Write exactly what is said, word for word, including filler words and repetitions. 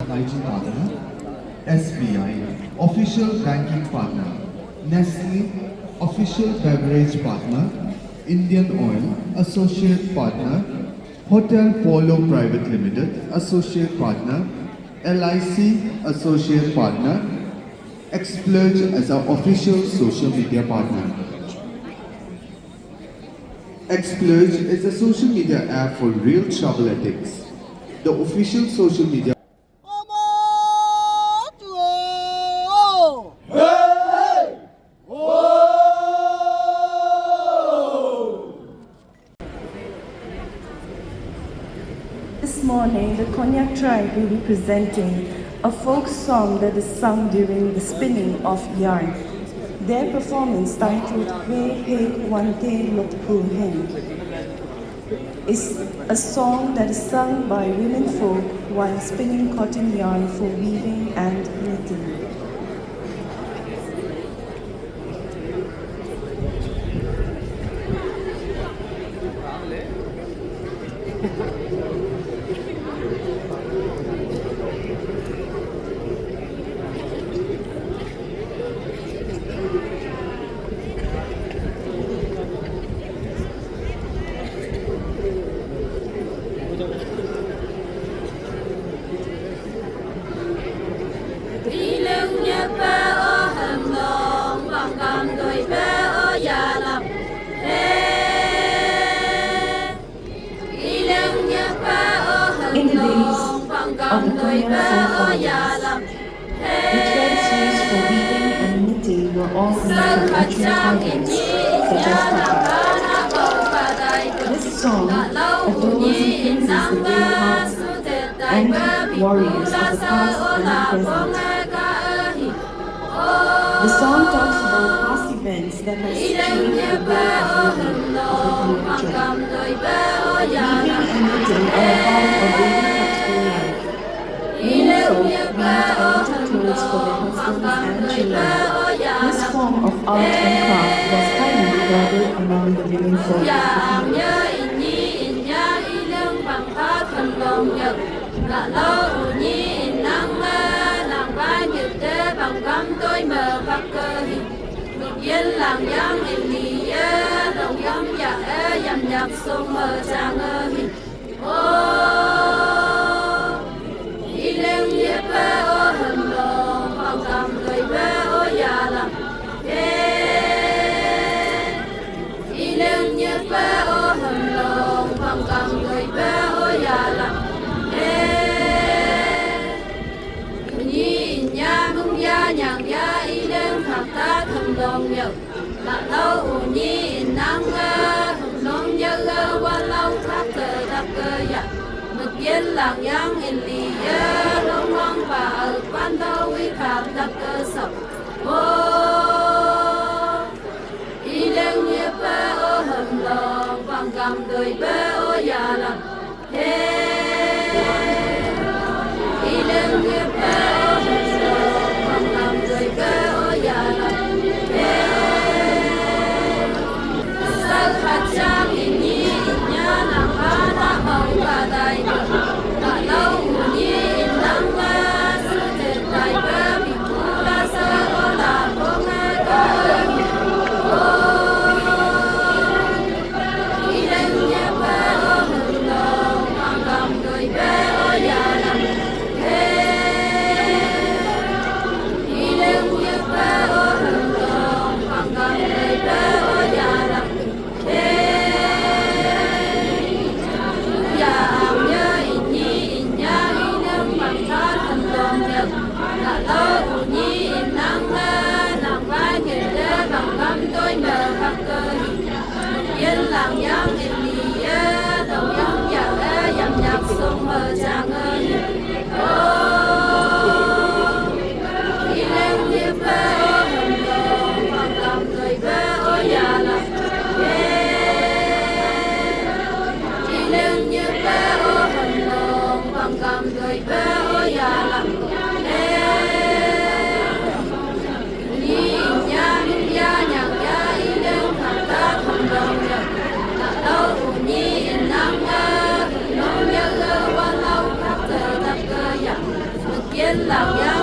Technology partner, S B I, official banking partner, Nestle, official beverage partner, Indian Oil, associate partner, Hotel Polo Private Limited, associate partner, L I C, associate partner, Xplurge as our official social media partner. Xplurge is a social media app for real trouble addicts. The official social media This morning, the Konyak tribe will be presenting a folk song that is sung during the spinning of yarn. Their performance, titled He He Wante Lok Pu Hen, is a song that is sung by women folk while spinning cotton yarn for weaving and knitting. In the days of the Konyak folk warriors, the threads used for weaving and knitting were all made from natural fibers, such as cotton. This song adores and praises the brave hearts and warriors of the past and the present. The song talks about past events that has changed the way of living of the Konyak tribe. Weaving and knitting are a part of a daily practical life. Women folk weave a lot of clothes for their husbands and children. This form of art and craft was highly regarded among the women folk of the Konyak. Lau ya,